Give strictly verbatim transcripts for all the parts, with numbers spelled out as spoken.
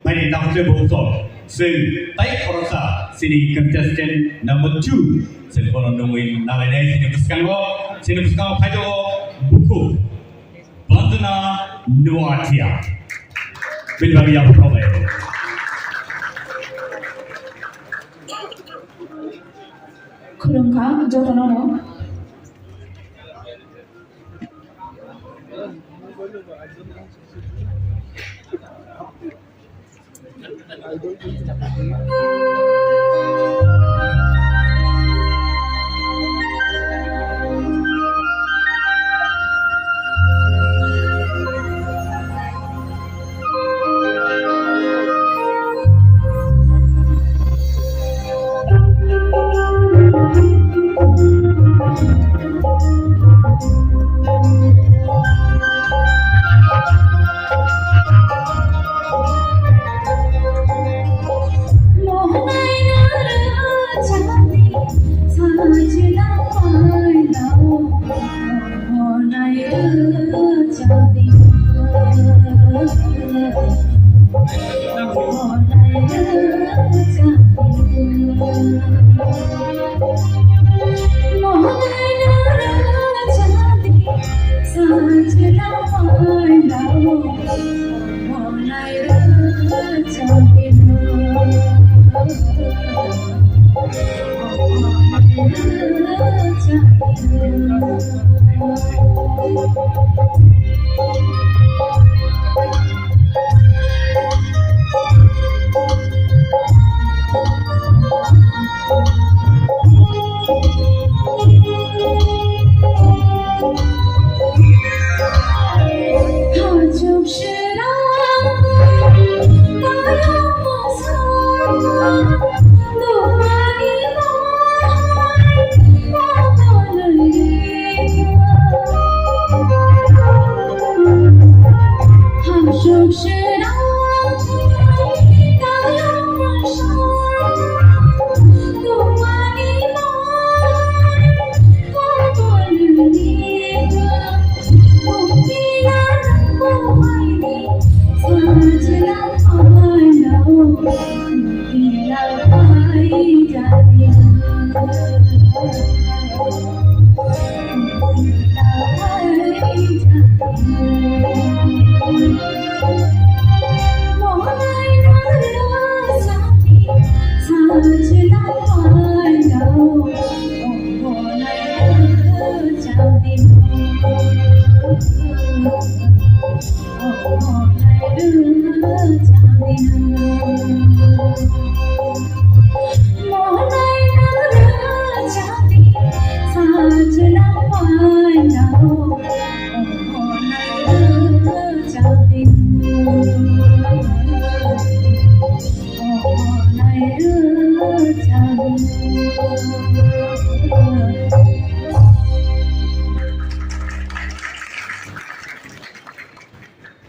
Haini takhukle bukhuksong, chwng tai khoroksa chini contestant number two, chwng bono nungwi nalainai chini bwskango, chini bwskango phaijago bukhuk Bandana Noatia. Bini bagwi yapharoknai. Khulumkha jotono no.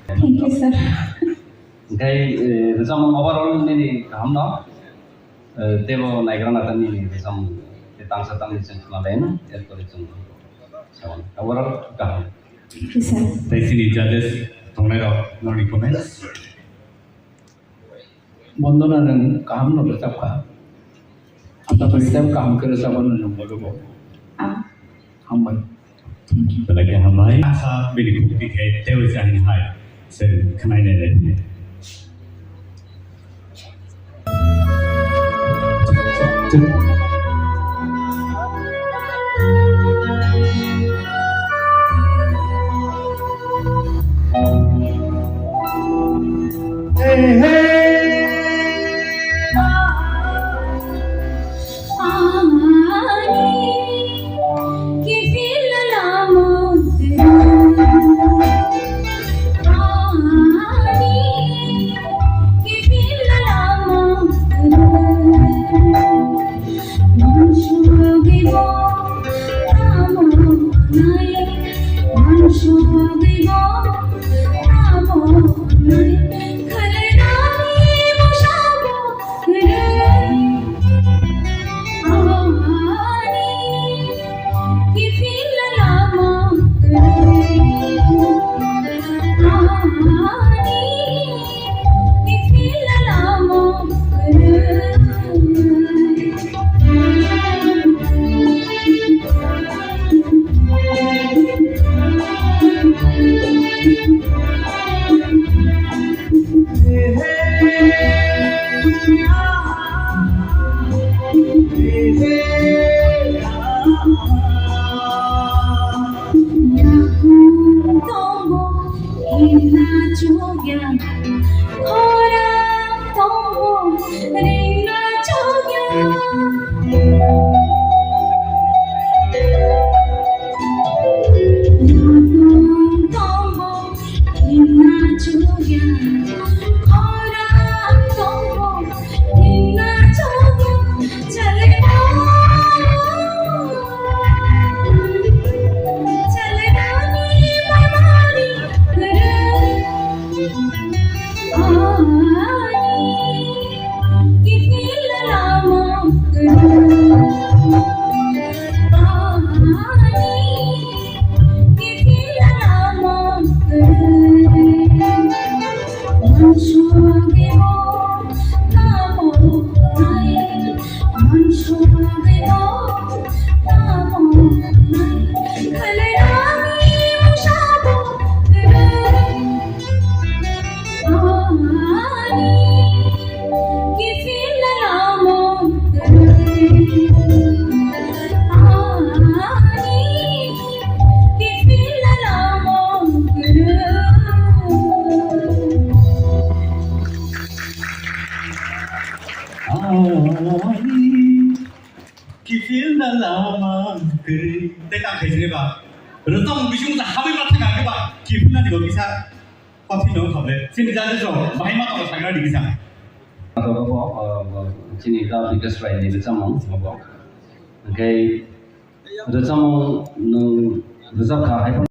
Thank you, sir. Hingke, eh, rwchapmung overall nini kaham no? Eh, tebo naigra nata nini rwchapmung, tei tangsa tangni chwng khna laino, erpore chwng sawan. Overall kaham. Thank you, sir. Tei chini judges tongnai rok, noni comments? Bondona nwng kaham no rwchapkha. Ang rwchap kaham khe rwchapmano nwng bodogo. Ah. Hambai. Belai khe hambai. Asa bini bukti khe teibo se ahini hai. Se khwnai nai lai. Hey, hey. Kiphilna lama kwrwi. Tei tang khaisini ba. Rwchapmung bising sa hamwi ma thang khe ba. Kiphilna ni bo kisa. Kothai no khabe. Sini judges rok bahai ma tong sakna di kisa. Abo bo, uh, chini ta Bikash Rai ni rwchapmung abo. Hwnkhe rwchapmung nwng rwchap kha hai.